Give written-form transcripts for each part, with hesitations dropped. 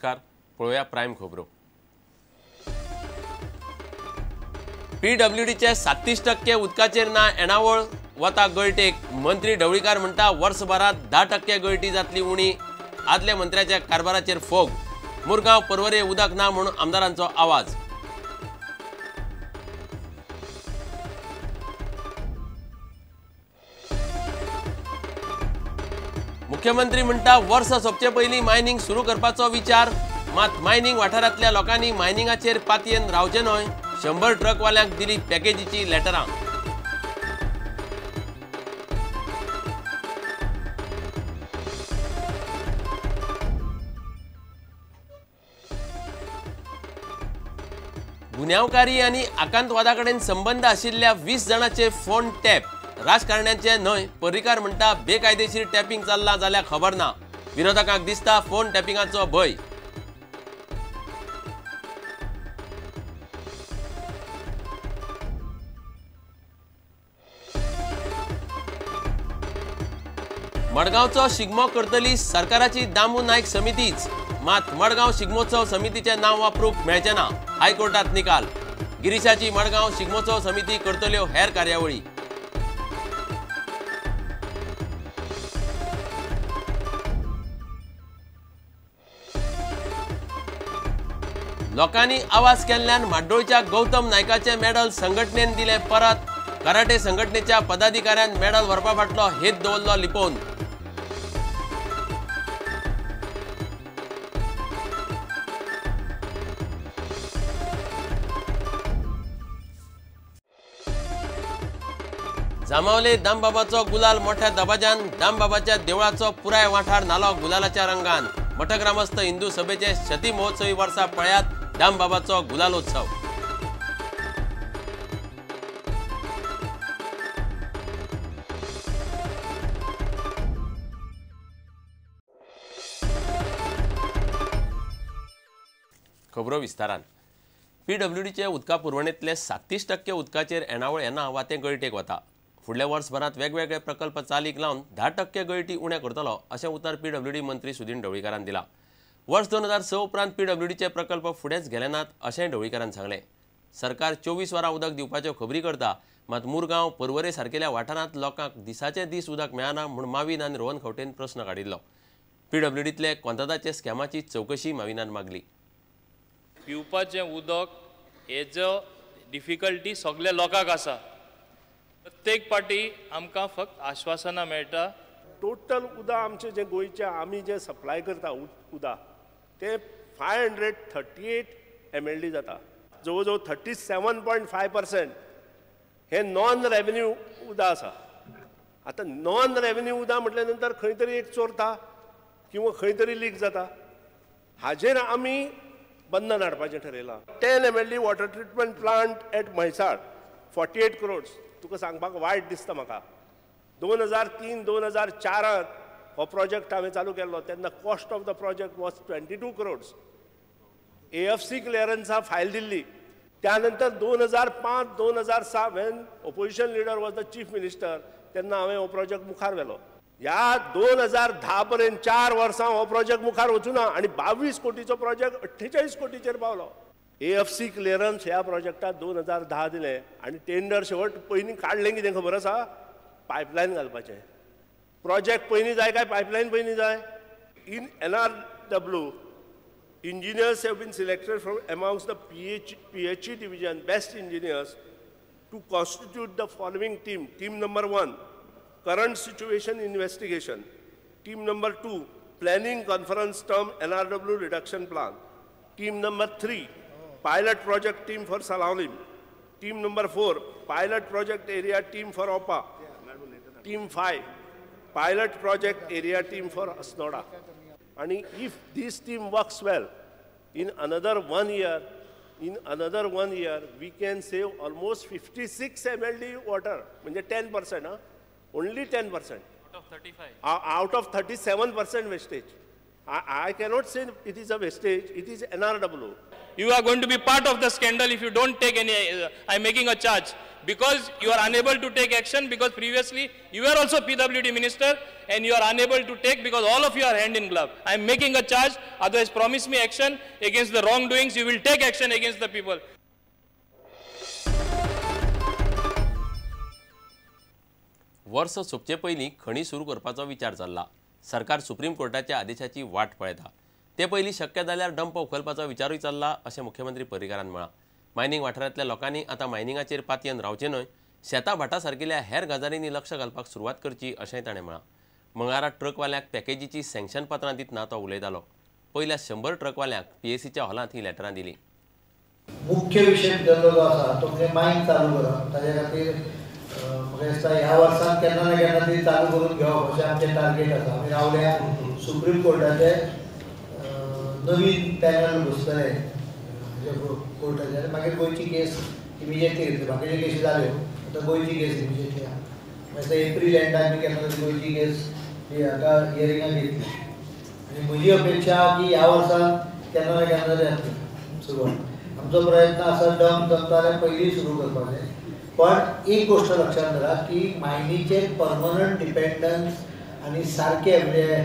नमस्कार, पळोवया प्रायम खबरो. पीडब्ल्यूडीचे 37% उदकाचेर ना येणावळ वता गळटेक. मंत्री ढवळीकार म्हणटा वर्सभरात 10% गळटी जातली उणी. आदल्या मंत्र्याच्या कारभाराचेर फोग. मुरगांव पर्वरे उदक ना म्हूण आमदारांचो आवाज. मुख्यमंत्री म्हणटा वर्स सोंपचे पयलीं मायनिंग सुरू करपाचो विचार. मात मायनिंग वाठारांतल्या लोकांनी मायनिंगाचेर पातयेन रावचें न्हय. 100 ट्रकवाल्यांक दिली पॅकेजीची लेटरां. गुन्यांवकारी आनी आकांतवादा कडेन संबंद आशिल्ल्या 20 जाणांचे फोन टॅप. राजकारण्यांचे न्हय, पर्रीकार म्हणटा बेकायदेशीर टॅपिंग चल्लां जाल्यार खबर ना. विरोधकांक दिसता फोन टॅपिंगाचो भंय. मडगांवचो शिगमो करतली सरकाराची दामू नायक समितीच. मात मडगांव शिगमोत्सव समितीचें नांव वापरूंक मेळचें ना. हायकोर्टात निकाल. गिरीशाची मडगांव शिगमोत्सव समिती करतल्यो हेर कार्यावळी. लोकांनी आवाज केल्ल्यान म्हाड्डोळच्या गौतम नायकाचें मेडल संघटनेन दिलें परत. कराटे संघटनेच्या पदाधिकाऱ्यान मेडल व्हरपा फाटलो हेत दवरलो लिपोवन. जांबावले दामबाबाचो गुलाल मोठ्या दबाज्यान. दामबाबाच्या देवळाचो पुराय वाठार न्हालो गुलालाच्या रंगान. मठग्रामस्थ हिंदू सभेचे शती महोत्सवी वर्सा पळयात दामबाबाचो गुलालोत्सव. खबरो विस्तारान. पीडब्ल्यूडीचे उदका पुरवणेंतले 37% उदकाचेर येणावळ येना वा तें गळटेक वता. फुडल्या वर्सभरांत वेगवेगळे प्रकल्प चालीक लावन 10% गळटी उणें करतलो अशें उतर पीडब्ल्यूडी मंत्री सुदिन ढवळीकारान दिला. वर्स 2006 उपरांत पीडब्ल्यूडीचे प्रकल्प फुडेंच गेले नात अशेंय ढवळीकारान सांगलें. सरकार 24 वरां उदक दिवपाच्यो खबरी करता, मात मुरगांव पर्वरे सारकेल्या वाठारांत लोकांक दिसाचे दीस उदक मेळना म्हूण माविन आनी रोहन खंवटेन प्रस्न काडिल्लो. पीडब्ल्यूडींतले कोंत्रादाचे स्कॅमाची चवकशी माविनान मागली. पिवपाचें उदक हेजो डिफिकल्टी सगल्या लोकांक आसा. प्रत्येक पार्टी आमकां फक्त आश्वासनां मेळटा. टोटल उदक आमचें जें गोंयचें आमी जें सप्लाय करता उदक तें 538 MLD जाता. जवळ जवळ 37.5% हे नॉन रेवेन्यू उदक आसा. आतां नॉन रेवेन्यू उदक म्हटल्या नंतर खंय तरी एक चोरता किंवा खंय तरी लीक जाता. हाजेर आमी बंधन हाडपाचें ठरयलां. 10 MLD water treatment plant at Mhaisal 48 crores. तुका सांगपाक वायट दिसता म्हाका. 2003 2004 हो प्रोजेक्ट हांवें चालू केल्लो तेन्ना cost of the project was 22 crores. AFC क्लियरन्सा file दिल्ली. त्या नंतर 2005 2006 when opposition leader was the chief minister तेन्ना हांवें हो प्रोजेक्ट मुखार व्हेलो. ह्या 2010 पर्यंत 4 वर्सां हो प्रोजेक्ट मुखार वचूना आनी 22 कोटीचो प्रोजेक्ट 48 कोटीचेर पावलो. AFC clearance ह्या प्रोजेक्टाक 2010 दिलें आनी टेंडर शेवट पयलीं काडलें कितें खबर आसा? पायपलायन घालपाचें. प्रोजेक्ट पयलीं जाय काय पायपलायन पयलीं जाय? In NRW engineers have been selected from amongst the PHE division best engineers to constitute the following team. Team number 1, current situation investigation. Team number 2, planning conference term NRW reduction plan. Team number 3, pilot project team for Salaulim. Team number 4, pilot project area team for Opa. Team 5, pilot project area team for Asnoda. And if this team works well, in another 1 year, we can save almost 56 MLD water. म्हणजे 10%, huh? Only 10%. Out of 35. Out of 37% wastage. I cannot say it is a wastage, it is NRW. You are going to be part of the scandal if you don't take any, I am making a charge. Because you are unable to take action, because previously you were also PWD minister and you are unable to take because all of you are hand in glove. I am making a charge, otherwise promise me action against the wrongdoings, you will take action against the people. वर्स सोंपचे पयलीं खणी सुरू करपाचो विचार चल्ला. सरकार supreme कोर्टाच्या आदेशाची वाट पळयता. ते पयलीं शक्य जाल्यार डंप उखलपाचो विचारूय चल्ला अशें मुख्यमंत्री पर्रीकारान म्हळां. मायनींग वाठारांतल्या लोकांनी आतां मायनिंगाचेर पातयेन रावचें न्हय, शेतां भाटां सारकिल्या हेर गजालींनी लक्ष घालपाक सुरवात करची अशेंय ताणें म्हळां. मंगळारा ट्रकवाल्यांक पॅकेजीची सँक्शन पत्रां दितना तो उलयतालो. पयल्या 100 ट्रकवाल्यांक पीएसीच्या हॉलांत ही लेटरां दिली. मुख्य विशय भितरलो जो आसा तो म्हणजे मायन चालू करप, ताजे खातीर म्हाका दिसता ह्या वर्सान केन्ना ना केन्ना तरी चालू करून घेवप अशें आमचें टार्गेट आसा. आमी रावल्या सुप्रीम कोर्टाचे नवीन पॅनल बसतले कोर्टाचे आनी मागीर गोंयची केस इमिजिएटली घेतली. बाकीच्यो केसी जाल्यो, आतां गोंयची केस इमिजिएटली आहा. मागीर एप्रील एंडाक आमी केन्ना तरी गोंयची केस हाका हियरिंगाक घेतली आनी म्हजी अपेक्षा की ह्या वर्सान केन्ना ना केन्ना तरी जातली सुरवात. आमचो प्रयत्न आसा डंप जमता जाल्यार पयलीं सुरू करपाचें. पण एक गोष्ट लक्षात धरा की मायनीचेर परमनंट डिपेंडन्स आनी सारकें म्हणजे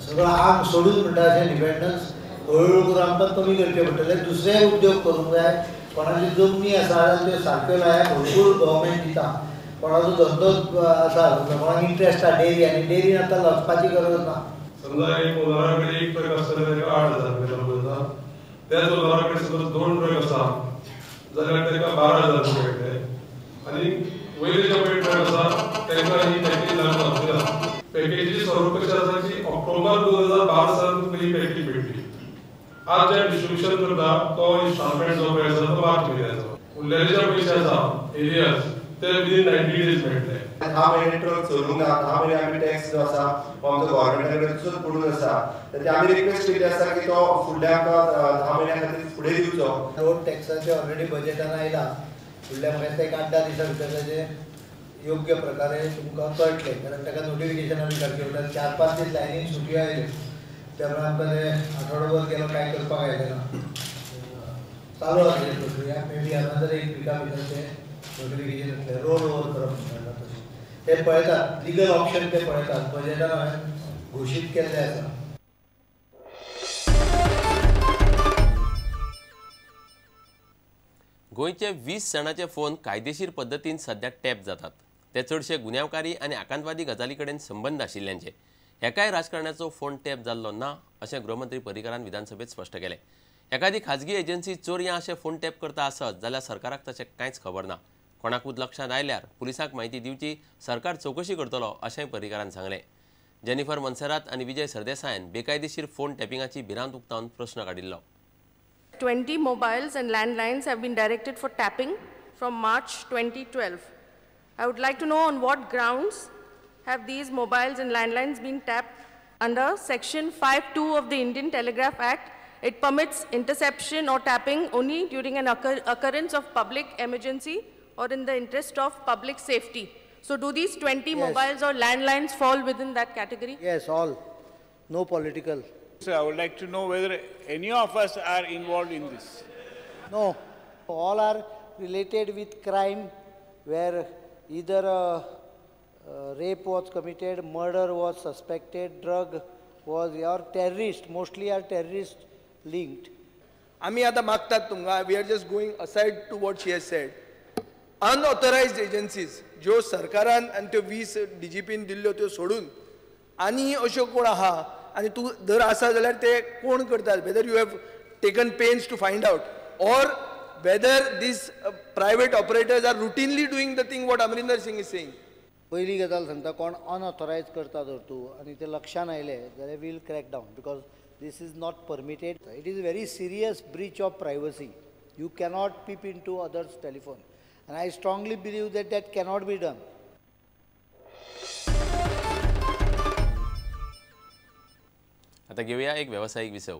सगळो आंग सोडून म्हणटा अशें डिपेंडन्स हळूहळू करून आमकां कमी करचें पडटलें. दुसरे उद्योग करूंक जाय. कोणाची जमनी आसा जाल्यार त्यो सारक्यो लायात, भरपूर गव्हर्मेंट दिता. कोणाचो धंदो आसा, कोणाक इंट्रस्ट आसा डेअरी, आनी डेअरीन आतां लजपाची गरज ना. समजा एक ओनरा कडेन एक ट्रक आसता जाल्यार ताका 8,000 रुपया लागू जाता. त्याच ओनरा कडेन समज 2 ट्रक आसा जाल्यार ताका 12,000 रुपया मेळटले. आनी वयले जे पळय ट्रक आसा तांकां ही पॅकेज लागू जावची ना. पॅकेजी स्वरूप कशें आसा की ऑक्टोबर 2012 सावन तुमकां ही पॅकेज मेळटली. आज जे डिस्ट्रिब्युशन करता तो इन्स्टॉलमेंट जो पळय आसा तो मार्च म्हयन्याचो. उरलेले जे पयशे आसा एरियर्स ते विदीन 90 डेज मेळटले. 10 म्हयने ट्रक चलूंक ना, 10 म्हयने आमी टॅक्स जो आसा तो आमचो गव्हर्मेंटा कडेन तसोच पडून आसा. ताची आमी रिक्वेस्ट केल्ली आसा की तो फुडल्या आमकां 10 म्हयन्या खातीर फुडें दिवचो. रोड टॅक्साचे ऑलरेडी बजेटान आयला. फुडल्या म्हाका दिसता एक 8-10 दिसां भितर ताजें योग्य प्रकारे तुमकां कळटलें. कारण ताका नोटिफिकेशन आमी काडचें पडटा. 4-5 दीस लायनीन सुटयो आयल्यो, त्यामुळे आमकां ते आठवडोभर गेलो कांय करपाक आयलें ना. चालू आसली प्रक्रिया. मे बी अनदर एक विका भितर ते नोटिफिकेशन येतलें. रोल ओवर करप म्हणटा तशें ते पळयतात, लिगल ऑप्शन ते पळयतात. बजेटान हांवें घोशीत केल्लें आसा. गोंयचे 20 जाणांचे फोन कायदेशीर पद्दतीन सध्या टॅप जातात. ते चडशे गुन्यांवकारी आनी आकांतवादी गजाली कडेन संबंद आशिल्ल्यांचे. एकाय राजकारण्याचो फोन टॅप जाल्लो ना अशें गृहमंत्री पर्रीकारान विधानसभेत स्पश्ट केलें. एखादी खाजगी एजन्सी चोरयां अशें फोन टॅप करता आसत जाल्यार सरकाराक तशें कांयच खबर ना. कोणाकूच लक्षांत आयल्यार पुलिसांक म्हायती दिवची, सरकार चवकशी करतलो अशेंय पर्रीकारान सांगलें. जेनिफर मोन्सेरात आनी विजय सरदेसायान बेकायदेशीर फोन टॅपिंगाची भिरांत उक्तावन प्रश्न काडिल्लो. 20 mobiles and landlines have been directed for tapping from March 2012. I would like to know on what grounds have these mobiles and landlines been tapped under Section 5(2) of the Indian Telegraph Act. It permits interception or tapping only during an occurrence of public emergency or in the interest of public safety. So do these 20 yes. mobiles or landlines fall within that category? Yes, all. No political. So I would like to know whether any of us are involved in this. No, all are related with crime where either rape was committed, murder was suspected, drug was, or terrorist, mostly are terrorist linked. आमी आतां मागतात तुमकां, we are just going aside to what she has said. Unauthorized agencies ज्यो सरकारान आनी त्यो 20 DIGIPIN दिल्ल्यो त्यो सोडून आनी अश्यो कोण आहा आनी तूं जर आसा जाल्यार ते कोण करतात, whether you have taken pains to find out or whether these private operators are routinely doing the thing what Amarinder Singh is saying. पयली गजाल सांगता, कोण अनऑथरायज करता जर तूं आनी ते लक्षान आयलें जाल्यार we'll crack down because this is not permitted. It is very serious breach of privacy. You cannot peep into others telephone and I strongly believe that that cannot be done. आता घेऊया एक व्यावसायिक विसव.